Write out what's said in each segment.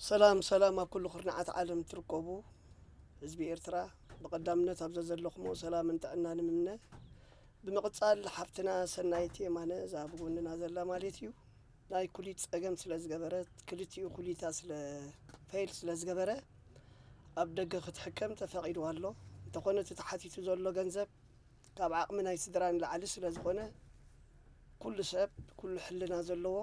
ሰላም ሰላም፣ ኣብ ኩሉ ኩርናዓት ዓለም ትርከቡ ህዝቢ ኤርትራ፣ ብቐዳምነት ኣብ ዘዘለኹሞ ሰላምን ጥዕናን ንምነ። ብምቕጻል ሓፍትና ሰናይት የማነ፣ እዛ ኣብ ጎንና ዘላ ማለት እዩ፣ ናይ ኩሊት ጸገም ስለ ዝገበረት፣ ክልቲኡ ኩሊታ ስለ፣ ፌል ስለ ዝገበረ፣ ኣብ ደገ ክትሕከም ተፈቒድዋ ኣሎ። እንተኾነ እቲ ተሓቲቱ ዘሎ ገንዘብ ካብ ዓቕሚ ናይ ስድራ ንላዕሊ ስለ ዝኾነ፣ ኩሉ ሰብ፣ ኩሉ ሕልና ዘለዎ፣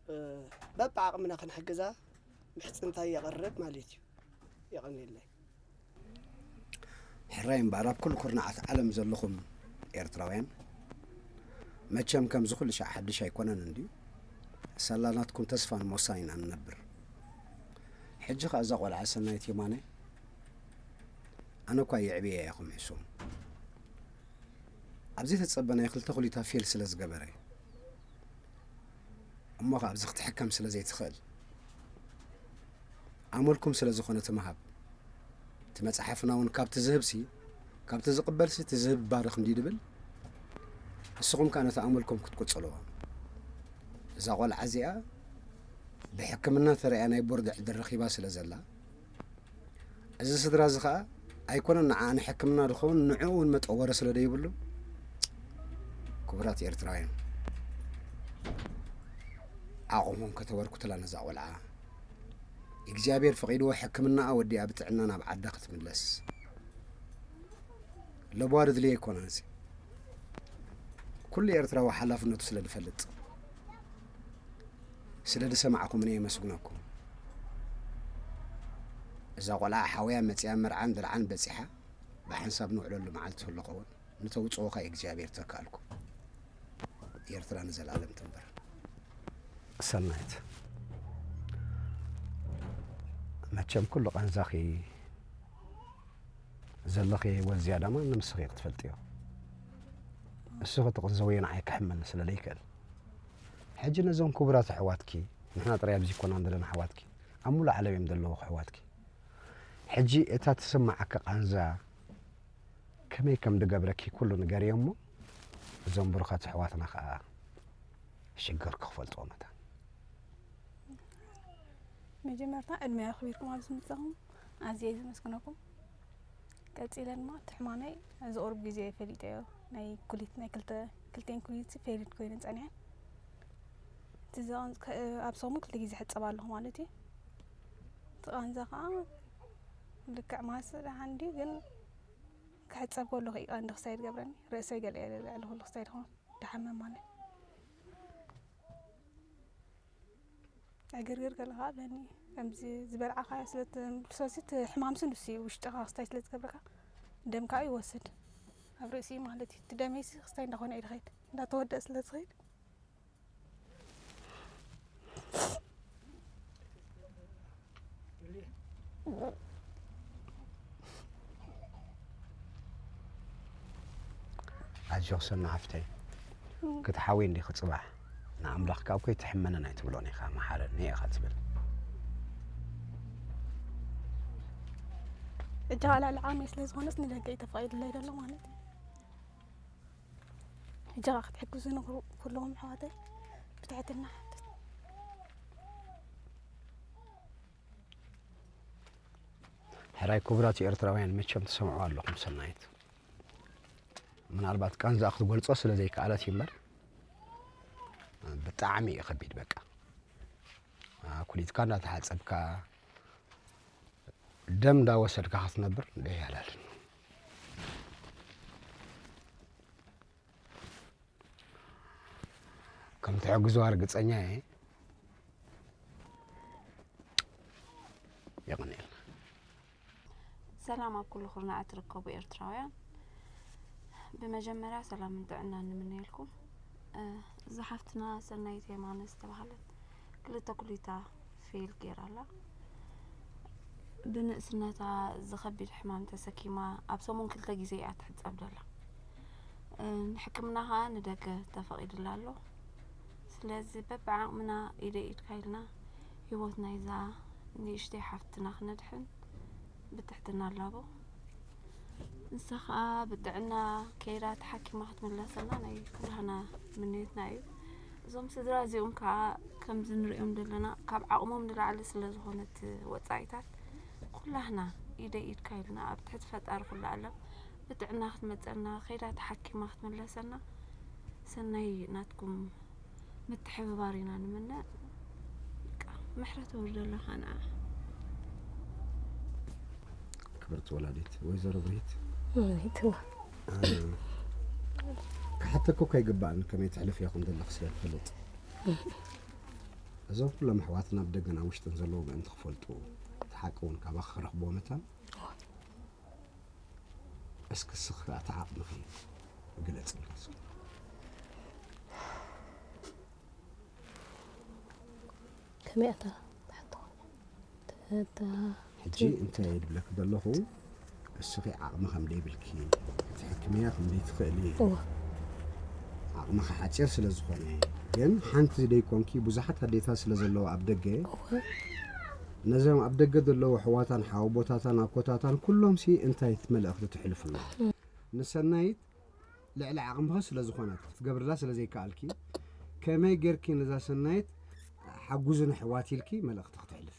እ፣ በብዓቕምና ክንሕግዛ ምሕጽንታይ የቕርብ ማለት እዩ። የቐንየለይ። ሕራይ እምበኣር፣ ኣብ ኩሉ ኩርናዓት ዓለም ዘለኹም ኤርትራውያን፣ መቸም ከምዚ ኩሉ ሻዕ ሓድሽ ኣይኮነን እንድዩ። ሳላ ናትኩም ተስፋን ሞሳን ኢና ንነብር። ሕጂ ኸኣ እዛ ቖልዓ ሰናይት የማነ፣ ኣነ እኳ የዕብየ ኢኹም ሕሱም። ኣብዚ ተጸበናይ ክልተ ኩሊታ ፌል ስለ ዝገበረ፣ እሞ ኸኣ ኣብዚ ክትሕከም ስለ ዘይትኽእል፣ ኣመልኩም ስለ ዝኾነ እቲ ምሃብ፣ እቲ መጽሓፍና እውን ካብቲ ዝህብሲ፣ ካብቲ ዝቕበልሲ እቲ ዝህብ ይባረኽ እንዲ ድብል፣ ንስኹም ከኣ ነቲ ኣመልኩም ክትቅጽልዎ። እዛ ቖልዓ እዚኣ ብሕክምና ተረእያ ናይ ቦርድ ዕድል ረኺባ ስለ ዘላ፣ እዚ ስድራ እዚ ኸኣ ኣይኮነን ንዓ ንሕክምና ዝኸውን፣ ንዕኡ እውን መጠወሪ ስለ ዘይብሉ፣ ክቡራት ኤርትራውያን፣ ዓቕምኹም ከተበርክቱላ ነዛ ቖልዓ፣ እግዚኣብሔር ፈቒድዎ ሕክምናኣ ወዲኣ ብጥዕና ናብ ዓዳ ክትምለስ። ለበዋ ድድልዮ ኣይኮነን እዚ። ኩሉ ኤርትራዊ ሓላፍነቱ ስለ ዝፈልጥ፣ ስለ ዝሰማዕኩምኒ የመስግነኩም። እዛ ቖልዓ ሓውያ መጺኣ መርዓን ድርዓን በጺሓ ብሓንሳብ ንውዕለሉ መዓልቲ ህልኸውን፣ ንተውጽኦኻ እግዚኣብሔር ተካልኩም። ኤርትራ ንዘለኣለም ትንበር። ሰናይት፣ መቸም ኩሉ ቃንዛኺ ዘለኺ ህይወት ዝያዳ ማንም ንስኺ ክትፈልጥዮ። እሱ ክትቕንዘውዮ ንዓይ ክሕመኒ ስለ ዘይክእል። ሕጂ ነዞም ክቡራት ኣሕዋትኪ፣ ንሕና ጥራይ ኣብዚ ኣይኮናን ዘለና ኣሕዋትኪ፣ ኣብ ሙሉእ ዓለም እዮም ዘለዉ ኣሕዋትኪ። ሕጂ እታ ትስምዓካ ቃንዛ ከመይ ከም ዝገብረኪ ኩሉ ንገርዮ እሞ፣ እዞም ብሩኻት ኣሕዋትና ኸኣ ሽግርኪ ክፈልጥዎ መታን። መጀመርታ ዕድመ ኣኽቢርኩም ኣብዚ ምጻኹም ኣዝየ ዘመስግነኩም። ቀጺለ ድማ እቲ ሕማመይ እዚ ቁሩብ ግዜ ፈሊጠዮ። ናይ ኩሊት፣ ናይ ክልተ፣ ክልቴን ኩሊት ፌልድ ኮይነን ጸኒሐን። እቲ ዘቐን-፣ ከ-፣ ኣብ ሰሙን ክልተ ግዜ ሕጸብ ኣለኹ ማለት እዩ። እቲ ቃንዛ ኸኣ ልክዕ ማስ ደሓን ድዩ ግን ክሕጸብ ከለኹ እዩ ቀንዲ ክሳይ ዝገብረኒ። ርእሰይ ገለ እየ ልዕሊ ኩሉ ክሳይ ድኾን ድሓመም ማለት። ዕግርግር ገለ ኸዓ ኣለኒ። ከምዚ ዝበልዓኻዮ ስለ ትምልሶ፣ እቲ ሕማምሲ ንሱ እዩ፣ ውሽጥኻ ክስታይ ስለ ዝገብረካ፣ ደምካ ይወስድ። ኣብ ርእሲ ማለት እዩ። እቲ ደመይሲ ክስታይ እንዳኾነ እዩ ዝኸይድ፣ እንዳተወደአ ስለ ዝኸይድ። ኣጆኺ ሰና ሓፍተይ፣ ክትሓዊ እንዲኺ ጽባሕ። ንኣምላኽ ካብ ከይትሕመንን ኣይትብሎን ኢኻ፣ መሓረኒ ኢኻ ትብል። ሕጂ ኸኣ ልዕሊ ዓቕመይ ስለ ዝኾነስ ንደገ እዩ ተፈቒዱለይ ዘሎ ማለት እዩ። ሕጂ ኸኣ ክትሕግዙኒ ኩ-፣ ኩለኹም ኣሕዋተይ ብትሕትና እሓትት። ሕራይ ክቡራት ኤርትራውያን፣ መቸም ትሰምዑ ኣለኹም ሰናይት። ምናልባት ቃንዛኣ ክትገልጾ ስለ ዘይከኣለት እዩ እምበር፣ ብጣዕሚ እዩ ከቢድ። በቃ፣ አ፣ ኩሊትካ እንዳተሓጸብካ፣ ደም እንዳወሰድካ ክትነብር ደያላልን። ከም ትሕግዝዋ ርግጸኛ እየ። የቐንየልና። ሰላም ኣብ ኩሉ ኩርናዕ እትርከቡ ኤርትራውያን፣ ብመጀመርያ ሰላምን ጥዕናን ንምነየልኩም። እ፣ እዛ ሓፍትና ሰናይት የማነ ዝተባህለት ክልተ ኩሊታ ፌል ገይራ ኣላ። ብንእስነታ እዚ ከቢድ ሕማም ተሰኪማ ኣብ ሰሙን ክልተ ግዜ እያ ትሕጸብ ዘላ። እ፣ ንሕክምና ኸኣ ንደገ ተፈቒዱላ ኣሎ። ስለዚ በብዓቕምና ኢደ ኢድካ ኢልና ህይወት ናይዛ ንእሽተይ ሓፍትና ክነድሕን ብትሕትና ንላቦ። ንሳ ኸኣ ብጥዕና ከይዳ ተሓኪማ ክትምለሰልና ናይ ኩላህና ምንዮትና እዩ። እዞም ስድራ እዚኦም ከዓ ከምዚ ንሪኦም ዘለና ካብ ዓቕሞም ንላዕሊ ስለ ዝኾነት ወፃኢታት ኩላህና ኢደ ኢድካ ኢልና ኣብ ትሕቲ ፈጣሪ ኩሉ ዓለም ብጥዕና ክትመፀና ከይዳ ተሓኪማ ክትምለሰና ሰናይ ናትኩም ምትሕብባር ኢና ንምነ። በቃ ምሕረት ወርደላ ከኣ ንዓ። ክብርቲ ወላዲት ወይዘሮ ብርሂት ማለት ነው። ክሓተኮ ከይግባእን ከመይ ትሕልፍ ኢኹም ዘለኽ ስለ ትፈልጥ እዞም ኩሎም ኣሕዋትና ኣብ ደገን ኣብ ውሽጥን ዘለዉ ምእንቲ ክፈልጡ እቲ ሓቂ እውን ካባኻ ክረኽብዎ መታን እስኪ ስኽራእቲ ዓቕምኺ ግለጽ። ከመይ ኣታ ትሓቶ ተታ ሕጂ እንታይ እየ ድብለኪ ዘለኹ እስኺ ዓቕሚ ከም ደይብልኪ ክትሕክምያ ከም ደይትኽእሊ እዋ ዓቕምኺ ሓፂር ስለ ዝኾነ ግን ሓንቲ ደይኮንኪ ብዙሓት ኣዴታት ስለ ዘለዋ ኣብ ደገ እዋ ነዞም ኣብ ደገ ዘለዉ ኣሕዋታን ሓወቦታታን ኣኮታታን ኩሎም ሲ እንታይ መልእኽቲ ትሕልፍሎም ንሰናይት ልዕሊ ዓቕምኺ ስለ ዝኾነት ክትገብርላ ስለ ዘይከኣልኪ ከመይ ጌርኪ ነዛ ሰናይት ሓጉዝን ኣሕዋት ኢልኪ መልእኽቲ ክትሕልፊ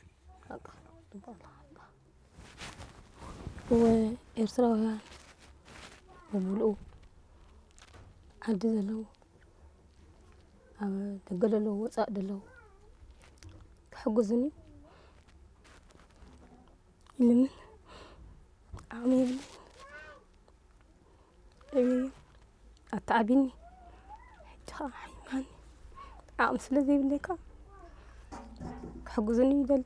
እወ ኤርትራውያን ብምልኡ ዓዲ ዘለዉ ኣብ ደገ ዘለዉ ወፃእ ዘለዉ ክሕግዙኒ ይልምን ዓቕሚ የብለይን ደብየ ኣተዓቢኒ ሕጂ ከዓ ሓይማኒ ዓቕሚ ስለ ዘይብለይ ከዓ ክሕግዙኒ ይደሊ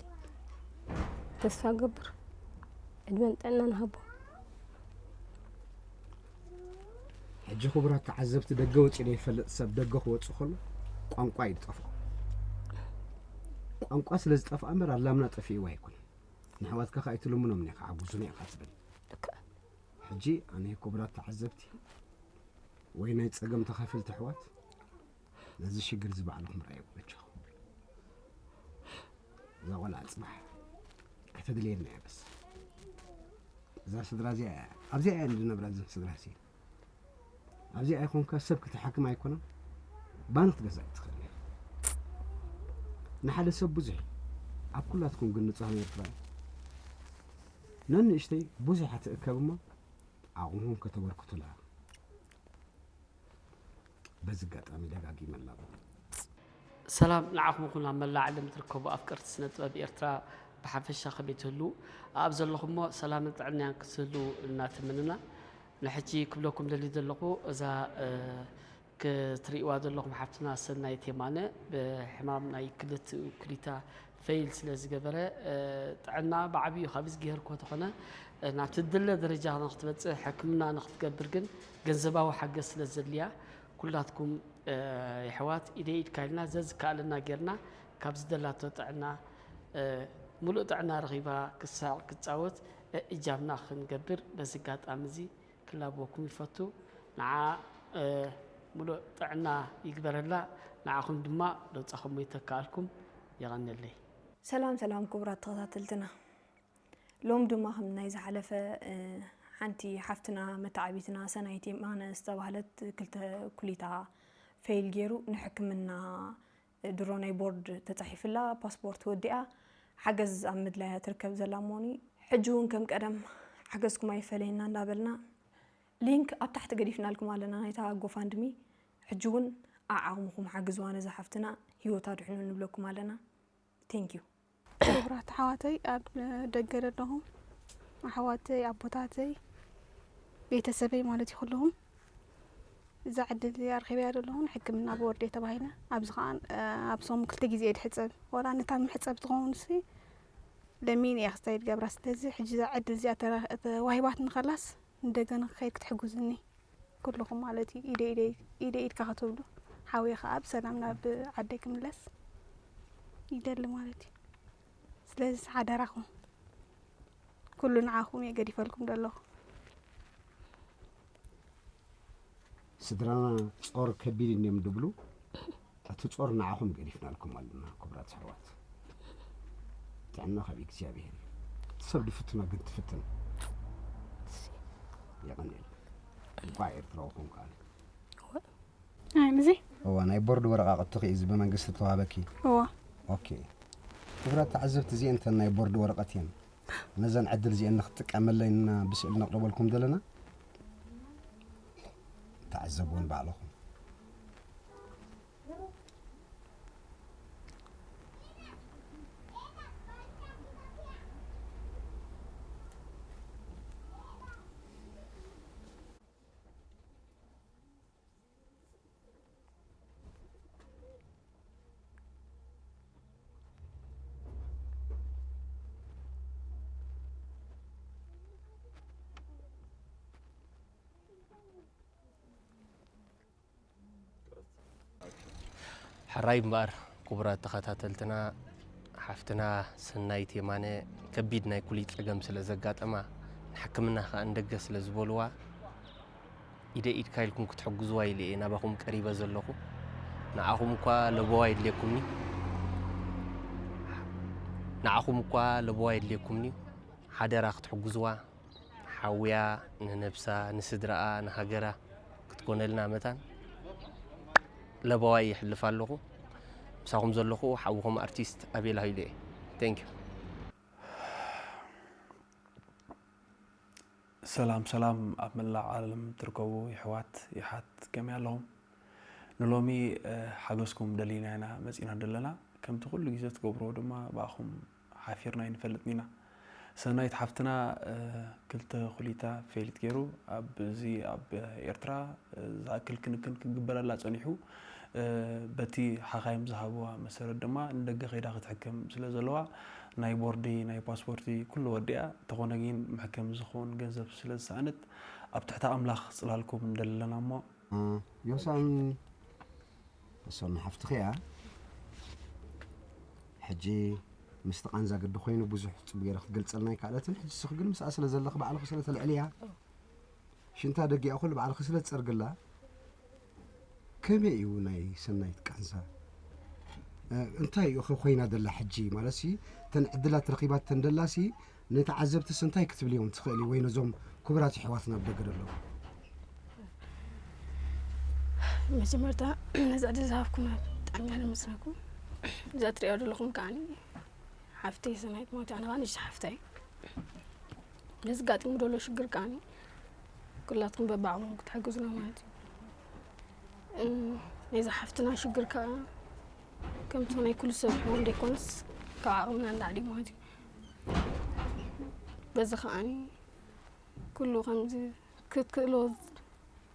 ተስፋ ገብር ዕድመን ጥዕናን ሃቦ ሕጂ ክቡራት ተዓዘብቲ ደገ ወፂኡ ዘይፈልጥ ሰብ ደገ ክወፅእ ከሎ ቋንቋ እዩ ዝጠፍኦ ቋንቋ ስለ ዝጠፍኣ እምበር ኣላምና ጠፊእዋ ኣይኮነን ንሕዋትካ ከዓ ኣይትልምኖም እኒኻ ሓጉዙኒ ኢኻ ትብል ልክዕ ሕጂ ኣነ ክቡራት ተዓዘብቲ ወይ ናይ ፀገም ተኻፈልቲ ኣሕዋት ነዚ ሽግር እዚ ባዕልኹም ረኣይዎ በጃኹም እዛ ቆልዓ ፅባሕ ከተድልየና እያ በስ እዛ ስድራ እዚኣ እያ ኣብዚኣ እያ ንድነብራ እዘን ስድራ እዚኤን ኣብዚኣ ኣይኮንካ ሰብ ክትሓክም ኣይኮነን ባንክ ትገዛእ ትኽእል እያ ንሓደ ሰብ ብዙሕ ኣብ ኩላትኩም ግን ንፅሃን ኤርትራ ነንእሽተይ ብዙሕ ኣትእከብ እሞ ዓቕምኹም ከተበርክቱላ በዚ ኣጋጣሚ ደጋጊመ ኣለኹ ሰላም ንዓኹም ይኹን ኣብ መላእ ዓለም ትርከቡ ኣፍቀርቲ ስነ ጥበብ ኤርትራ ብሓፈሻ ከመይ ትህልዉ ኣብ ዘለኹሞ ሰላምን ጥዕናን ክትህልዉ እናተመነና ንሕጂ ክብለኩም ደሊ ዘለኹ እዛ ክትርእይዋ ዘለኹም ሓፍትና ሰናይት የማነ ብሕማም ናይ ክልቲኡ ክሊታ ፈይል ስለ ዝገበረ ጥዕና ብዓብዩ ካብ ዝግሄር እኮ ተኾነ ናብቲ ድለ ደረጃ ንክትበፅእ ሕክምና ንክትገብር ግን ገንዘባዊ ሓገዝ ስለ ዘድልያ ኩላትኩም የሕዋት ኢደ ኢድካ ኢልና ዘዝከኣለና ጌርና ካብ ዝደላቶ ጥዕና ሙሉእ ጥዕና ረኺባ ክሳዕ ክትፃወት እጃምና ክንገብር በዚ ኣጋጣሚ እዚ ክላበወኩም ይፈቱ ንዓ ሙሉእ ጥዕና ይግበረላ ንዓኹም ድማ ለውፃኹም ይተካኣልኩም የቐንየለይ ሰላም ሰላም ክቡራት ተኸታተልትና ሎም ድማ ከም ናይ ዝሓለፈ ሓንቲ ሓፍትና መተዓቢትና ሰናይት የማነ ዝተባህለት ክልተ ኩሊታ ፌይል ገይሩ ንሕክምና ድሮ ናይ ቦርድ ተፃሒፍላ ፓስፖርት ወዲኣ ሓገዝ ኣብ ምድላያ ትርከብ ዘላ እሞኒ ሕጂ እውን ከም ቀደም ሓገዝኩም ኣይፈለየና እንዳበልና ሊንክ ኣብ ታሕቲ ገዲፍናልኩም ኣለና ናይታ ጎፋንድሚ ሕጂ እውን ኣዓቕምኹም ሓግዝዋ ነዛ ሓፍትና ሂወታ ድሕኑ ንብለኩም ኣለና thank you ክቡራት ኣሕዋተይ ኣብ ደገ ዘለኹም ኣሕዋተይ ኣቦታተይ ቤተሰበይ ማለት እዩ ኩልኹም እዛ ዕድል እዚኣ ረኺበያ ዘለኹ ንሕክምና ብወርድ እየ ተባሂለ ኣብዚ ከዓ ኣብ ሰሙን ክልተ ግዜ እየ ድሕፀብ ዋላ ነታ መሕፀብ ትኸውን ሲ ለሚን እየ ክስታይ ዝገብራ ስለዚ ሕጂ እዛ ዕድል እዚኣ ተዋሂባትኒ ከላስ ንደገ ንክኸይድ ክትሕግዙኒ ኩልኹም ማለት እዩ ኢደ ኢደ ኢደ ኢድካ ክትብሉ ሓውየ ከዓ ብሰላም ናብ ዓደይ ክምለስ ይደሊ ማለት እዩ ስለዚ ሓደራኹም ኩሉ ንዓኹም እየ ገዲፈልኩም ዘለኹ ስድራና ጾር ከቢድ እንዲዮም ድብሉ እቲ ጾር ንዓኹም ገዲፍናልኩም ኣለና ክቡራት ኣሕዋት ጥዕና ካብ እግዚኣብሔር እዩ እቲ ሰብ ድፍትኖ ግን ትፍትን የቐንየል እንኳዕ ኤርትራዊ ኮንካ ኣነ ኣይ፣ ምዚ? እዋ ናይ ቦርድ ወረቓቕቲ ኺ እዚ ብመንግስቲ ተዋህበኪ? እዋ። ኦኬ። ክቡራት ተዓዘብቲ፣ እዚአን እተን ናይ ቦርድ ወረቐት እየን። ነዘን ዕድል እዚአን ንክትጥቀመለይና ብስእል ነቕርበልኩም ዘለና። ተዓዘብዎን ባዕልኹም። ሕራይ እምበኣር ክቡራት ተኸታተልትና፣ ሓፍትና ሰናይት የማነ ከቢድ ናይ ኩሊት ጸገም ስለ ዘጋጠማ፣ ንሕክምና ከኣ ንደገ ስለ ዝበልዋ፣ ኢደ ኢድካ ኢልኩም ክትሕግዝዋ ኢለ እየ ናባኹም ቀሪበ ዘለኹ። ንዓኹም እኳ ለበዋ የድልየኩምኒ፣ ንዓኹም እኳ ለበዋ የድልየኩምኒ፣ ሓደራ ክትሕግዝዋ። ሓውያ ንነብሳ፣ ንስድራኣ፣ ንሃገራ ክትኮነልና መታን ለበዋይ ይሕልፍ ኣለኹ። ምሳኹም ዘለኹ ሓውኹም ኣርቲስት ኣቤል ሃይሉ እየ። Thank you። ሰላም ሰላም፣ ኣብ መላእ ዓለም ትርከቡ ይሕዋት ይሓት ከመይ ኣለኹም? ንሎሚ ሓገዝኩም ደሊና ኢና መፂና ዘለና። ከምቲ ኩሉ ግዜ ትገብርዎ ድማ ብኣኹም ሓፊርና ኣይንፈልጥን ኢና። ሰናይት ሓፍትና ክልተ ኩሊታ ፌሊት ገይሩ ኣብዚ ኣብ ኤርትራ ዝኣክል ክንክን ክግበረላ ፀኒሑ፣ በቲ ሓኻይም ዝሃብዋ መሰረት ድማ ንደገ ከይዳ ክትሕክም ስለ ዘለዋ ናይ ቦርዲ ናይ ፓስፖርቲ ኩሉ ወዲኣ፣ ተኾነ ግን መሕከሚ ዝኸውን ገንዘብ ስለ ዝሰኣነት ኣብ ትሕቲ ኣምላኽ ፅላልኩም እንደለና እሞ። ዮሳን እሶም ሓፍትኺ እያ። ሕጂ ምስቲ ቃንዛ ግዲ ኮይኑ ብዙሕ ጽቡቕ ገይረ ክትገልጸልና ኣይከኣለትን። ሕጂ ስኺ ግን ምስኣ ስለ ዘለኺ ባዕልኺ ስለ ተልዕልያ ሽንታ ደጊኣ ኩሉ ባዕልኺ ስለ ትጸርግላ ከመይ እዩ ናይ ሰናይት ቃንዛ? እንታይ እዩ ኸ ኮይና ደላ ሕጂ? ማለት ሲ እተን ዕድላት ረኺባተን ደላ ሲ ንተዓዘብትስ እንታይ ክትብልዮም ትኽእሊ ወይ ነዞም ክቡራት ኣሕዋትና ኣብ ደገ ዘለዉ? መጀመርታ ነዚ ዕድል ዝሃብኩምና ብጣዕሚ እየ ነመስግነኩም። እዛ ትሪእዋ ዘለኹም ከዓኒ ሓፍተይ ሰናይት ማለት ኣነ ከዓኒ ሓፍተይ። ነዚ ጋጢሙ ዘሎ ሽግር ከዓኒ ኩላትኩም በብዓቕምኩም ክትሕግዙና ማለት እዩ። እም፣ ናይዛ ሓፍትና ሽግር ከዓ ከምቲ ናይ ኩሉ ሰብ ሕማም ዘይኮነስ ካብ ዓቕምና ንላዕሊ ማለት እዩ። በዚ ከዓኒ ኩሉ ከምዚ ክትክእሎ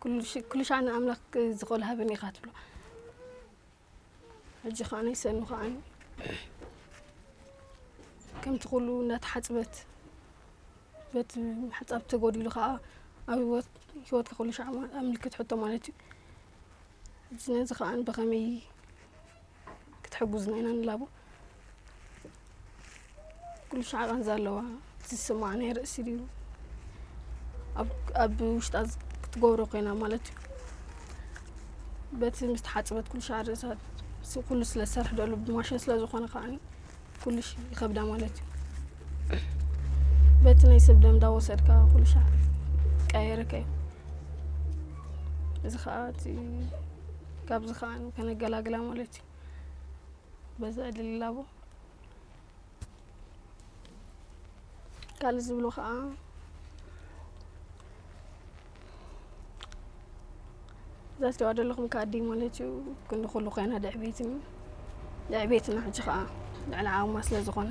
ኩሉ ሽ-፣ ኩሉ ሻዕ ንኣምላኽ ዝኽእል ሃበኒ ኢኻ ትብሎ። ሕጂ ከዓ ናይ ሰኑ ከዓ ከምቲ ኩሉ እናተሓፅበት በቲ ምሕፃብ ተጎዲሉ ከዓ ኣብ ህይወት፣ ህይወትካ ኩሉ ሻዕ ማ-፣ ኣብ ምልክት ሕቶ ማለት እዩ። ሕጂ ነዚ ከዓ ብኸመይ ክትሕግዙና ኢና ንላቦ። ኩሉ ሻዕ ቃንዛ ኣለዋ። ዝስማዕ ናይ ርእሲ ድዩ? ኣብ፣ ኣብ ውሽጣ ዝ-፣ ክትገብሮ ኮይና ማለት እዩ። በቲ ምስ ተሓጽበት ኩሉ ሻዕ ርእሳ ስ-፣ ኩሉ ስለ ዝሰርሕ ደሎ ብማሽን ስለ ዝኾነ ከዓኒ ኩሉ ሽ-፣ ይኸብዳ ማለት እዩ። በቲ ናይ ሰብ ደም እንዳወሰድካ ኩሉ ሻዕ ቀየረካ እዩ። እዚ ከዓ እቲ፣ ካብዚ ከዓ ከነገላግላ ማለት እዩ። በዛ ዕድል ይላቦ። ካልእ ዝብሎ ከዓ እዛ ትሪእዋ ዘለኹም ከኣዲ ማለት እዩ ክንዲ ኩሉ ኮይና ድዕቤትን እዩ። ድዕቤትና ሕጂ ከዓ ልዕሊ ዓቕማ ስለ ዝኾነ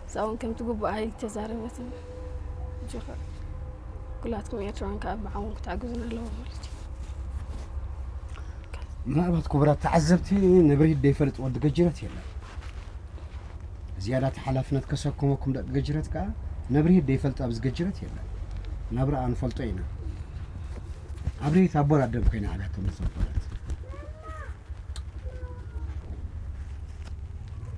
እዛ እውን ከምቲ ግቡእ ኣይተዛረበትን። ሕጂ ከዓ ኩላትኩም ኤርትራውያን ከዓ ብዓቕሞም ክትሕግዙና ኣለዎም ማለት እዩ። ምናልባት ክቡራት ተዓዘብቲ ንብርሂት ዘይፈልጥ ወዲ ገጅረት የለን። ዝያዳ እቲ ሓላፍነት ከሰከመኩም ደቂ ገጅረት ከዓ ንብርሂት ዘይፈልጥ ኣብዚ ገጅረት የለን። ናብራ ንፈልጦ ኢና። ኣብርሂት ኣቦን ኣደን ኮይና ዓብያቶም ዝኾነት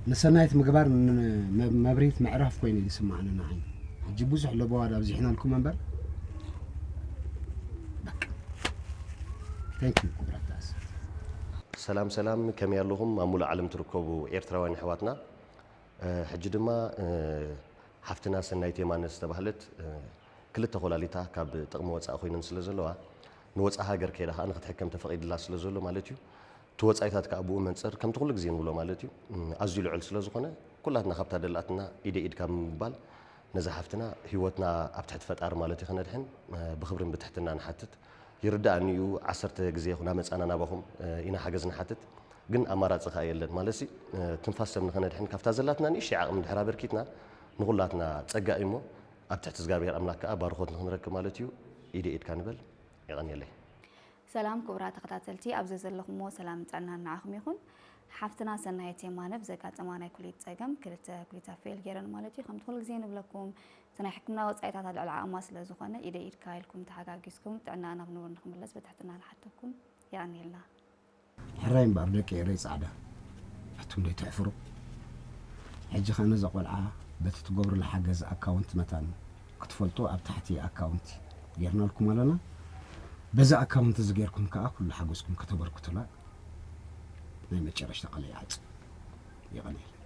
ንሰናይት ምግባር ን-፣ መ-፣ መብርሂት ምዕራፍ ኮይኑ እዩ ዝስማዓኒ ንዓይ። ሕጂ ብዙሕ ለበዋድ ኣብዚሕናልኩም እምበር በቃ። Thank you ክቡራት ተዓዘብቲ። ሰላም ሰላም፣ ከመይ ኣለኹም? ኣብ ሙሉእ ዓለም ትርከቡ ኤርትራውያን ኣሕዋትና፣ እ፣ ሕጂ ድማ፣ እ፣ ሓፍትና ሰናይት የማነ ዝተባህለት፣ እ፣ ክልተ ኮላሊታ ካብ ጥቕሚ ወጻኢ ኮይነን ስለ ዘለዋ፣ ንወፃኢ ሃገር ከይዳ ከዓ ንክትሕከም ተፈቒድላ ስለ ዘሎ ማለት እዩ። እቲ ወፃኢታት ከዓ ብኡ መንፅር ከምቲ ኩሉ ግዜ ንብሎ ማለት እዩ፣ እም፣ ኣዝዩ ልዑል ስለ ዝኾነ ኩላትና ካብታ ደላትና ኢደ ኢድ ካብ ምባል ነዛ ሓፍትና ህይወትና ኣብ ትሕቲ ፈጣሪ ማለት እዩ ከነድሕን፣ እ፣ ብኽብርን ብትሕትና ንሓትት። ይርዳእኒ እዩ፣ ዓሰርተ ግዜ ይኹን ኣመፃና ናባኹም፣ እ፣ ኢና ሓገዝ ንሓትት፣ ግን ኣማራፂ ከዓ የለን ማለት ሲ፣ እ፣ ትንፋስ ሰብ ንኸነድሕን ካብታ ዘላትና ንእሽተይ ዓቕሚ ድሕር ኣበርኪትና ንኹላትና ፀጋ እዩ እሞ ኣብ ትሕቲ እግዚኣብሔር ኣምላክ ከዓ ባርኾት ንኽንረክብ ማለት እዩ። ኢደ ኢድካ ንበል። የቐንየለይ። ሰላም ክቡራት ተኸታተልቲ፣ ኣብ ዘዘለኹምዎ ሰላም ጥዕና ንዓኹም ይኹን። ሓፍትና ሰናይት የማነ ብዘጋጠማ ናይ ኩሊት ጸገም ክልተ ኩሊታ ፌል ገይረን ማለት እዩ። ከምቲ ኩሉ ግዜ ንብለኩም እቲ ናይ ሕክምና ወጻኢታት ኣብ ልዕሊ ዓቕማ ስለ ዝኾነ ኢደ ኢድካ ኢልኩም ተሓጋጊዝኩም ጥዕና ናብ ንቡር ንክምለስ ብትሕትና ንሓተኩም። የቐንየልና። ሕራይ እምበኣር ደቂ ኤረይ ጻዕዳ፣ ኣቱም ደይ ትሕፍሩ። ሕጂ ከኣ ነዛ ቆልዓ በቲ ትገብሩላ ሓገዝ ኣካውንት መታን ክትፈልጡ ኣብ ታሕቲ ኣካውንት ጌርናልኩም ኣለና። በዚ ኣካውንት እዚ ጌርኩም ከኣ ኩሉ ሓገዝኩም ከተበርክቱላ ናይ መጨረሽታ ቃለይ ይዓጽ። የቐንየለይ።